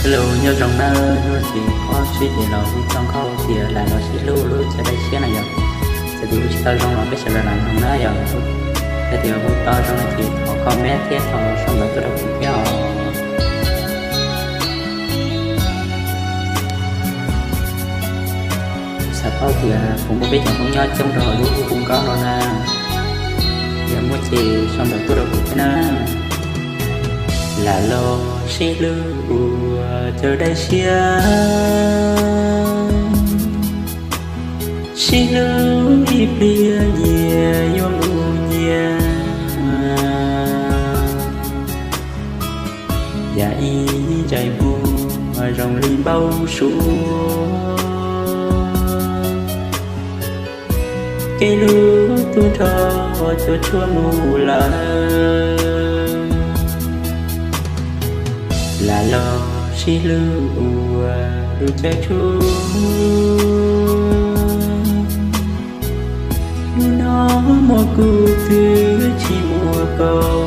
Hello, nyob zoo nawb, hnub no ces kuv sib tham los hu txog nkauj tias lam los sib hlub lub caij dai siab na yom. Txawm tias hu tsis tau zoo los peb sawv daws lam mloog na yom. Yog tias hu tau zoo no ces thov comment thiab thov sau ntawv tuaj rau kuv thiab os. Xav paub tias puas muaj peb cov Hmoob nyob coob rau lub hu nkauj no na. Yog muaj ces sau ntawv tuaj rau kuv thiab na. Lam los sib hlub ua caij dai siab, sib hlub ib pliag nyias yuav mus nyias. Yam ib ntsais muag zoo li npau suav, kev hlub tub nrho cuam tshuam mus lawm. Lam los sib hlub ua lub caij tshub, hnub no muaj kuv twb tsis muaj koj.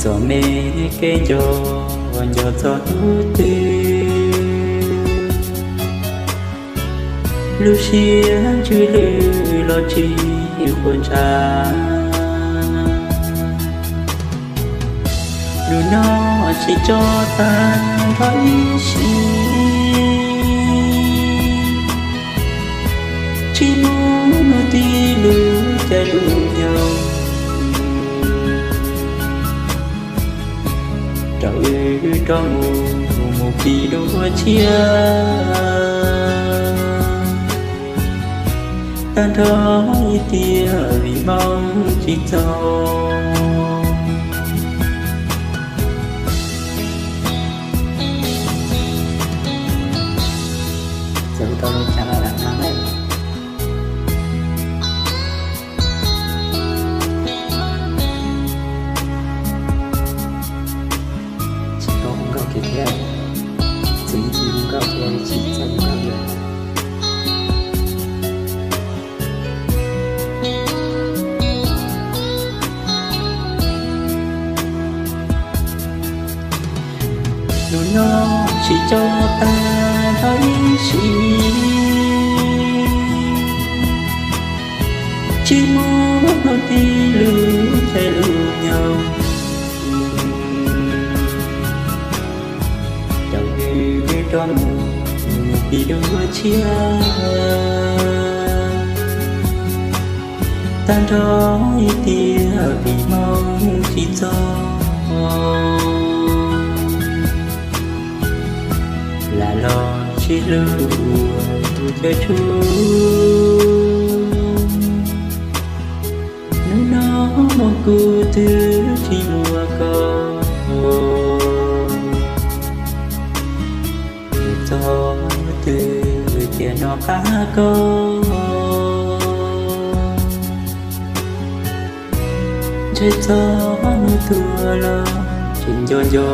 Txom me kev nco, nco txog hnub twg, lub siab ntsws lwj los tsis quaj ntshav. Hnub no tsis tso tag nrho ib sim, tsis mus tim lub caij lub nyoog, rau wb rov mus, mus mus pib dua tshiab. Tag nrho ib tiam vim hmoob tsis txog. Txawm hu tau li cas los lam mloog nawb. Tsis tau hu nkauj kiag thiab, txawm ib txhij hu nkauj thiab tsis txawj hu nkauj li. Hnub no tsis tso tag nrho ib sim, tsis mus tim lub caij lub nyoog, rau wb rov mus, mus pib dua tshiab. Tag nrho ib tiam vim hmoob tsis txog. Lam los sib hlub ua lub caij tshub, hnub no muaj kuv twb tsis muaj koj. Nco txog hnub twg tiam no qab koj, ntshai txog hnub tuag los tseem nco nco.